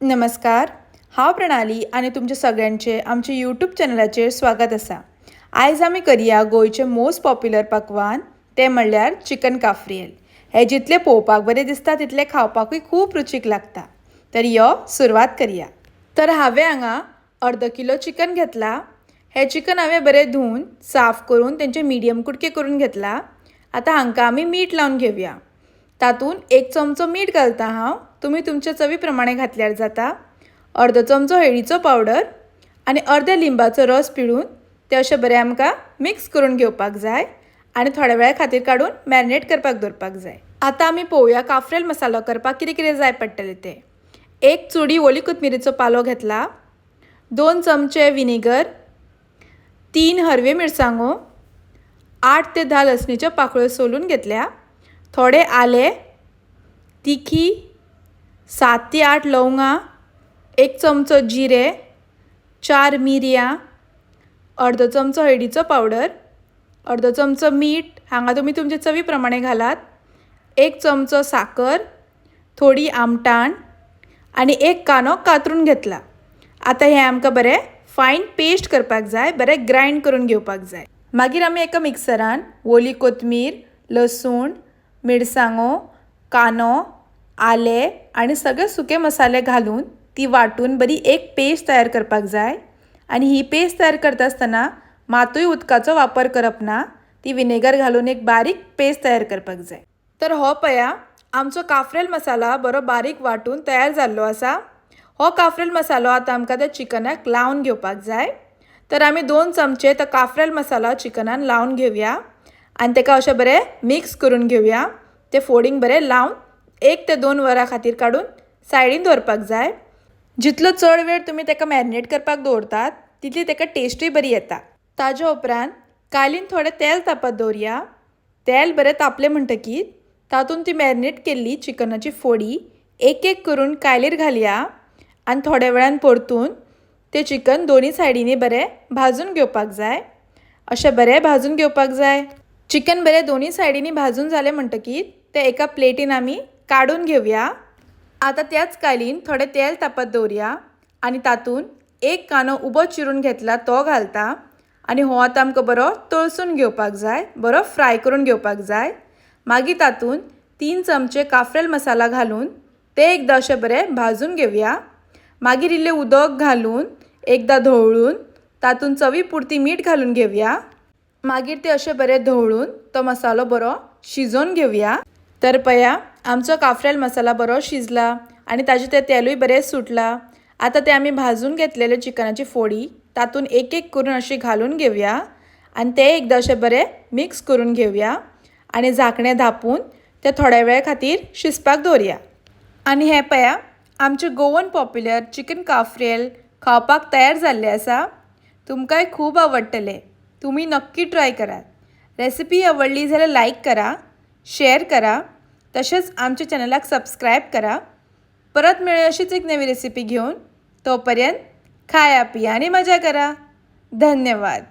नमस्कार, हांव प्रणाली आनी तुमचे सगळ्यांचे आमच्या यूट्यूब चॅनलाचेर स्वागत आसा. आयज आमी करया गोंयचें मोस्ट पॉप्युलर पकवान, तें म्हणल्यार चिकन काफ्रियल. हें जितलें पळोवपाक बरें दिसता तितलें खावपाकूय खूब रुचीक लागता. तर यो सुरवात करया. तर हांवें हांगा अर्द किलो चिकन घेतला. हें चिकन हांवें बरें धुवन साफ करून तेंचे मिडियम कुडके करून घेतला. आतां हांकां आमी मीठ लावन घेवया. तातूंत 1 चमचो मीठ घालता हांव, तुमी तुमच्या चवी प्रमाणे घातल्यार जाता. अर्द चमचो हळदीचो पावडर आनी अर्द्या लिंबाचो रस पिळून ते अशें बरें आमकां मिक्स करून घेवपाक जाय आनी थोड्या वेळा खातीर काडून मॅरिनेट करपाक दवरपाक जाय. आतां आमी पळोवया काफ्रेल मसालो करपाक कितें कितें जाय पडटलें तें. 1 चुडी ओली कोथमिरीचो पालो घेतला, 2 चमचे विनेगर, 3 हरव्यो मिरसांगो, 8 ते 10 लसणीच्यो पाकळ्यो सोलून घेतल्या, थोडे आले, तिखी, 7 ते 8 लवंगां, 1 चमचो जिरे, 4 मिरयां, अर्दो चमचो हळदीचो पावडर, अर्दो चमचो मीठ, हांगा तुमी तुमचे चवी प्रमाणे घालात, 1 चमचो साकर, थोडी आमटाण आनी 1 कांदो कातरून घेतला. आतां हें आमकां बरें फायन पेस्ट करपाक जाय, बरें ग्रायंड करून घेवपाक जाय. मागीर आमी एका मिक्सरान ओली कोथमीर, लसूण, मिरसांगो, कांदो, आलें आनी सगळे सुके मसाले घालून ती वांटून बरी एक पेस्ट तयार करपाक जाय. आनी ही पेस्ट तयार करता आसतना मातूय उदकाचो वापर करप ना, ती विनेगर घालून एक बारीक पेस्ट तयार करपाक जाय. तर हो पया आमचो काफ्रेल मसाला बरो बारीक वांटून तयार जाल्लो आसा. हो काफ्रेल मसालो आतां आमकां त्या चिकनाक लावन घेवपाक जाय. तर आमी 2 चमचे तो काफ्रेल मसाला चिकनान लावन घेवया आनी तेका अशें बरें मिक्स करून घेवया. ते फोडींग बरें लावन 1 ते 2 वरां खातीर काडून सायडीन दवरपाक जाय. जितलो चड वेळ तुमी तेका मॅरिनेट करपाक दवरतात तितली तेका टेस्टूय बरी येता. ताज्या उपरांत कालीन थोडें तेल तापत दवरया. तेल बरें तापलें म्हणटकीर तातूंत ती मॅरिनेट केल्ली चिकनाची फोडी एक एक करून कायलीर घालया आनी थोड्या वेळान परतून तें चिकन दोनी सायडींनी बरें भाजून घेवपाक जाय. अशें बरें भाजून घेवपाक जाय. चिकन बरें दोनी सायडींनी भाजून जालें म्हणटकीर तें एका प्लेटीन आमी काडून घेवया. आतां त्याच कालीन थोडें तेल तापत दवरया आनी तातूंत 1 कांदो उबो चिरून घेतला तो घालता आनी हो आतां आमकां बरो तळसून घेवपाक जाय, बरो फ्राय करून घेवपाक जाय. मागीर तातूंत 3 चमचे काफ्रेल मसाला घालून ते एकदां अशें बरें भाजून घेवया. मागीर इल्लें उदक घालून एकदां धवळून तातूंत चवी पुरती मीठ घालून घेवया. मागीर ते अशें बरें धवळून तो मसालो बरो शिजोवन घेवया. तर पया आमचो काफ्रेल मसाला बरो शिजला आनी ताजें तें तेलूय बरें सुटलां. आतां ते आमी भाजून घेतलेले चिकनाची फोडी तातूंत एक एक करून अशी घालून घेवया आनी ते एकदां अशें बरें मिक्स करून घेवया आनी झाकणें धांपून ते थोड्या वेळ खातीर शिजपाक दवरया. आनी हें पया आमचें गोवन पॉप्युलर चिकन काफ्रियल खावपाक तयार जाल्लें आसा. तुमकांय खूब आवडटलें, तुमी नक्की ट्राय करात. रेसिपी आवडली जाल्यार लायक करा, शेअर करा, तशेंच आमच्या चॅनलाक सबस्क्रायब करा. परत मेळूया अशीच एक नवी रेसिपी घेवन. तोपर्यंत खाया पिया आनी मजा करा. धन्यवाद.